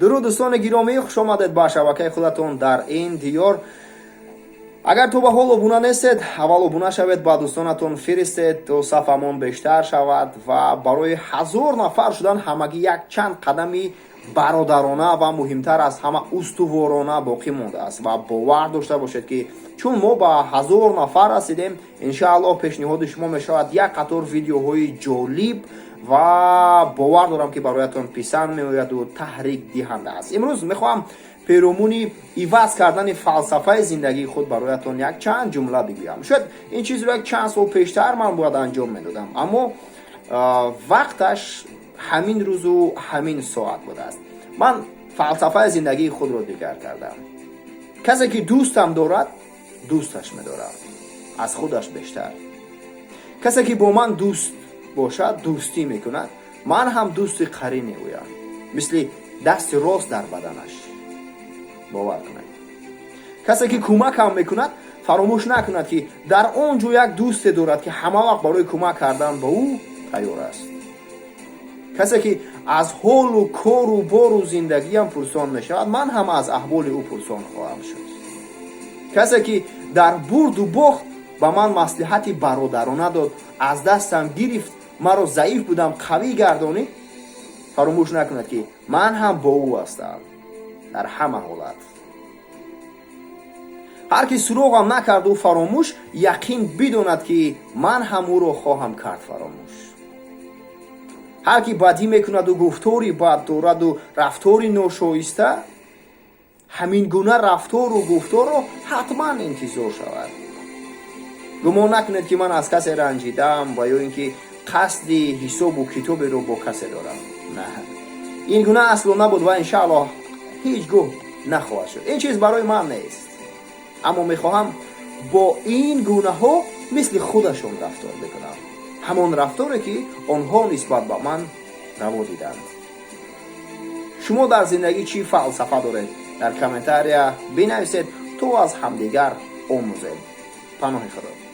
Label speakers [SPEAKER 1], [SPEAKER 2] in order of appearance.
[SPEAKER 1] Дуруд, дӯстони гиромӣ, хушомадед ба шабакаи худатон дар ин диёр. Агар то ба ҳол обуна нестед, аввал обуна шавед, ба дӯстонатон фиристед, то сафамон бештар шавад ва барои 1000 нафар шудан ҳамагӣ як чанд қадами бародарона ва муҳимтар аз ҳама устуворона боқӣ мондааст. Ва бовар дошта бошед, ки чун мо ба 1000 нафар расидем, иншааллоҳ, пешниҳоди шумо мешавад як қатор видеоҳои ҷолиб ва бовар дорам, ки бароятон писанд меояду таҳрикдиҳанда аст. Имрӯз мехоҳам перомуни иваз кардани фалсафаи зиндагии худ бароятон як чанд ҷумла бигӯям. Шояд ин чизро як чанд сол пештар ман бояд анҷом медодам, аммо вақташ ҳамин рӯзу ҳамин соат будааст. Ман фалсафаи зиндагии худро дигар кардам. Касе ки дӯстам дорад, дӯсташ медорам аз худаш бештар. Касе ки бо ман дӯст бошад, дӯстӣ мекунад, ман ҳам дӯсти қарини ӯям, мисли дасти рост дар баданаш. Бовар кунед, касе ки кӯмакам мекунад, фаромӯш накунад, ки дар он ҷо як дӯсте дорад, ки ҳама вақт барои кӯмак кардан ба ӯ тайёр аст. Касе ки аз ҳолу кору бору зиндагиам пурсон мешавад, ман ҳам аз аҳволи ӯ пурсон хоҳам шуд. Касе ки дар бурду бохт ба ман маслиҳати бародарона дод, аз дастам гирифт, маро заиф будам қавӣ гардонид, фаромӯш накунад, ки ман ҳам бо ӯ ҳастам дар ҳама ҳолат. Ҳар ки суроғам накарду фаромӯш, яқин бидонад, ки ман ҳам ӯро хоҳам кард фаромӯш. Ҳар ки бадӣ мекунаду гуфтори бад дораду рафтори ношоиста, ҳамин гуна рафтору гуфторро ҳатман интизор шавад. Гумон накунед, ки ман аз касе ранҷидаам ва ё ин ки қасди ҳисобу китоберо бо касе дорам. На, ин гуна асло набуд ва иншааллоҳ ҳеҷ гоҳ нахоҳад шуд. Ин чиз барои ман нест, аммо мехоҳам бо ин гунаҳо мисли худашон рафтор бикунам, ҳамон рафторе, ки онҳо нисбат ба ман раво диданд. Шумо дар зиндагӣ чӣ фалсафа доред? Дар комментария бинависед, то аз ҳамдигар омӯзем. Паноҳи Худо.